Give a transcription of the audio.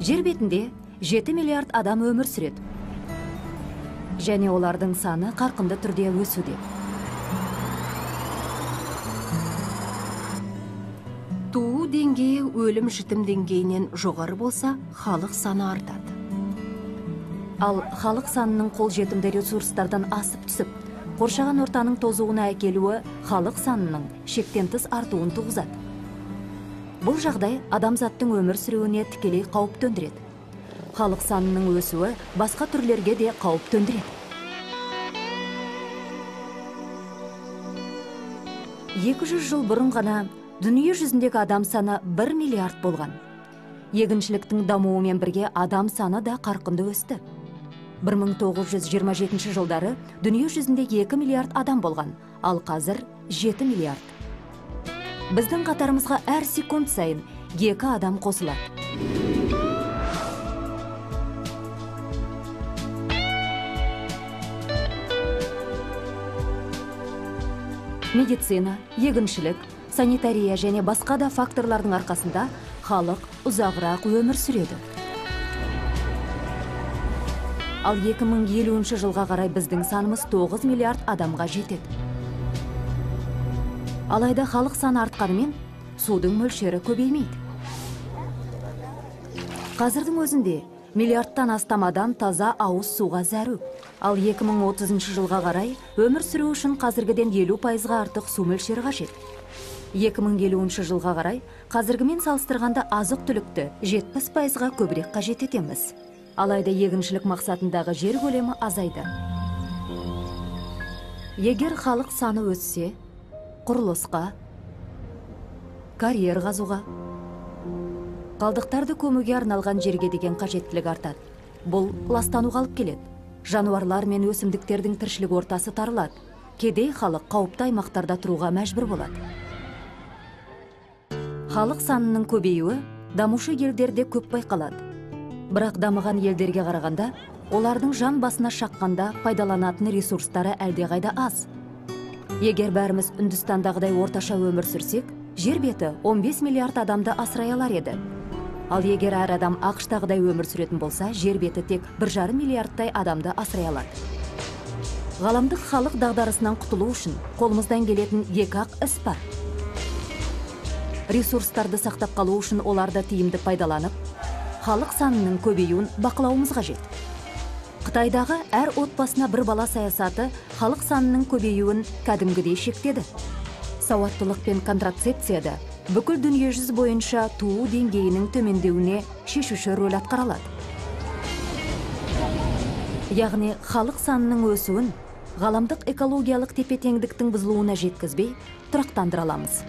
Жер бетінде 7 миллиард адам өмір сүреді. Және олардың саны қарқынды түрде өсуде. Туу деңгейі өлім жітім деңгейінен жоғары болса, халық саны артады. Ал халық санының қолжетімді ресурстардан асып түсіп, қоршаған ортаның тозуына әкелуі халық санының шектен тыс артуын туғызады. Бұл жағдай адамзаттың өмір сүруіне тікелей қауіп төндіреді. Халық санының өсуі басқа түрлерге де қауіп төндіреді. 200 жыл бұрын ғана дүние жүзіндегі адам саны 1 миллиард болған. Егіншіліктің дамуымен бірге адам саны да қарқынды өсті. 1927 жылдары дүние жүзінде 2 миллиард адам болған, ал қазір 7 миллиард. Біздің қатарымызға әр секунд сайын 2 адам қосылады. Медицина, егіншілік, санитария және басқа да факторлардың арқасында халық ұзағырақ өмір сүреді. Ал 2050 жылға қарай біздің санымыз 9 миллиард адамға жетеді. Алайда халық саны артқанымен судың мөлшері көбеймейді. Қазірдің өзінде миллиардтан астам адам таза ауыз суға зәру. Ал 2030 жылға қарай өмір сүру үшін қазіргіден 50%-ға артық су мөлшері қажет. 2050 жылға қарай қазіргімен салыстырғанда азық-түлікті 70%-ға көбірек қажет етеміз. Алайда егіншілік мақсатындағы жер көлемі азайды. Егер халық саны өссе, құрылысқа, карьер қазуға, қалдықтарды көмуге арналған жерге деген қажеттілік артады. Бұл ластануға алып келеді. Жануарлар мен өсімдіктердің тіршілік ортасы тарылады. Кедей халық қауіпті аймақтарда тұруға мәжбүр болады. Халық санының көбеюі дамушы елдерде көп байқалады. Бірақ дамыған елдерге қарағанда, олардың жан басына шаққанда пайдаланатын ресурстары әлдеқайда аз. Егер бәріміз Үндістандағыдай орташа өмір сүрсек, жер беті 15 миллиард адамды асырай алар еді. Ал егер әр адам АҚШ-тағыдай өмір сүретін болса, жер беті тек 1,5 миллиардтай адамды асырай алады. Ғаламдық халық дағдарысынан құтылу үшін қолымыздан келетін екі-ақ іс бар. Ресурстарды сақтап қалу үшін оларды тиімді пайдаланып, халық санының көбеюін бақылауымыз қажет. Қытайдағы әр отбасына бір бала саясаты халық санының көбеюін кәдімгідей шектеді. Сауаттылық пен контрацепцияда бүкіл дүниежүзі бойынша туу деңгейінің төмендеуіне шешуші рөл атқара алады. Яғни халық санының өсуін ғаламдық экологиялық тепе-теңдіктің бұзылуына жеткізбей тұрақтандыра аламыз.